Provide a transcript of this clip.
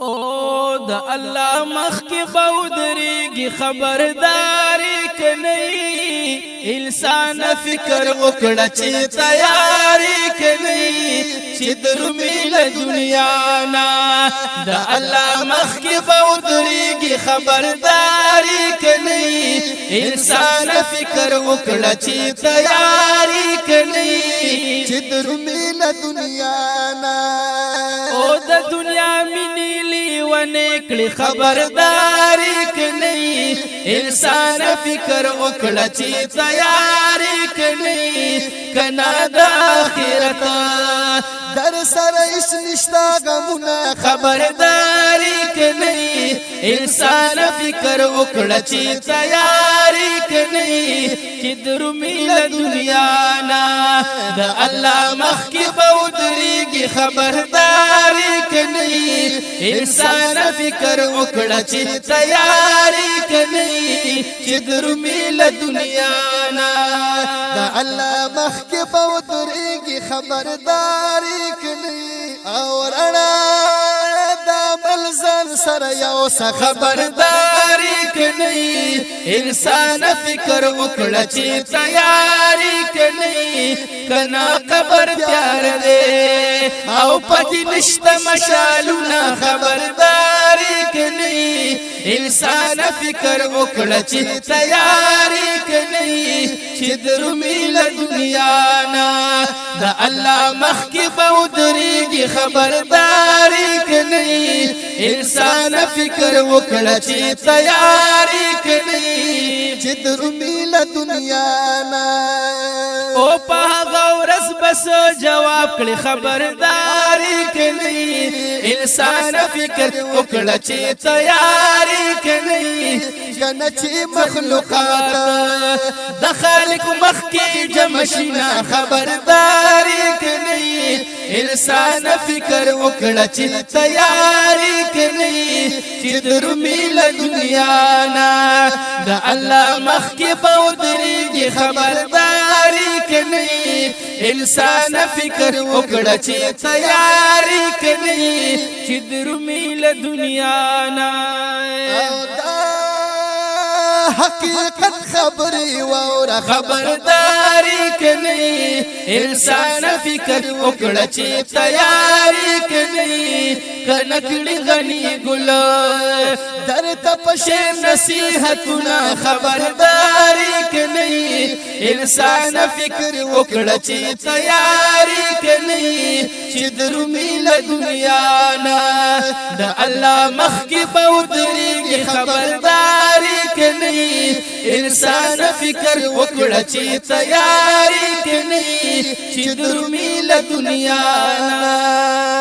او د الله مخ کې بودريږي، خبرداري کني. انسان فکر وکړه چې تیاری کني، چې درمي له دنیا نه. د الله مخ کې بودريږي، خبرداري کني. انسان فکر وکړه چې تیاری کني، چې درمي له دنیا نه. او د دنیا مینې لیونه کړي، خبرداري کني. انسان فکر وکړه چې تیاری کني، کنا د آخرت در سره هیڅ نشتا غمونه، خبرداري کني. انسان فکر وکړه چې تیاری کني، چې درمي له دنیا نه. د الله مخ کې بودريږي، خبرداري کني. انسان فکر وکړه چې تیاری کني، چې درمي له دنیا نه. د الله مخ کې بودريږي، خبرداري کني. او رڼا د ملزن سره یو څه، خبرداري کني. انسان فکر وکړه چې تیاری کني، کنا قبر تیار دی او پکې نشته مشالونه، خبرداري کني. انسان فکر وکړه چې تیاری کني، چې درمي له دنیا نه. د الله مخ کې بودريږي، خبرداري کني. انسان فکر وکړه چې تیاری کني، چې درمي له دنیا نه. او په هغه ورځ بس جواب کړي، خبرداري کني. انسان فکر وکړه چې تیاری کني، کنه چې مخلوقات د خالق مخ کې جمشینا، خبرداري کني. انسان فکر وکړه چې تیاری کني، چې درمي له دنیا نه. د الله مخ کې بودريږي، خبرداري کني. انسان فکر وکړه چې تیاری کني، چې درمي له دنیا نه. او دا حقیقت خبرې وره، خبرداري کني. انسان فکر وکړه چې تیاری کني، کنکړي غني ګل درته پشه نصیحتونه، خبرداري کني. انسان فکر وکړه چې تیاری کني، چې درمي له دنیا نه. د الله مخ کې بودريږي، خبرداري کني. انسان فکر وکړه چې تیاری کني، چې درمي له دنیا نه.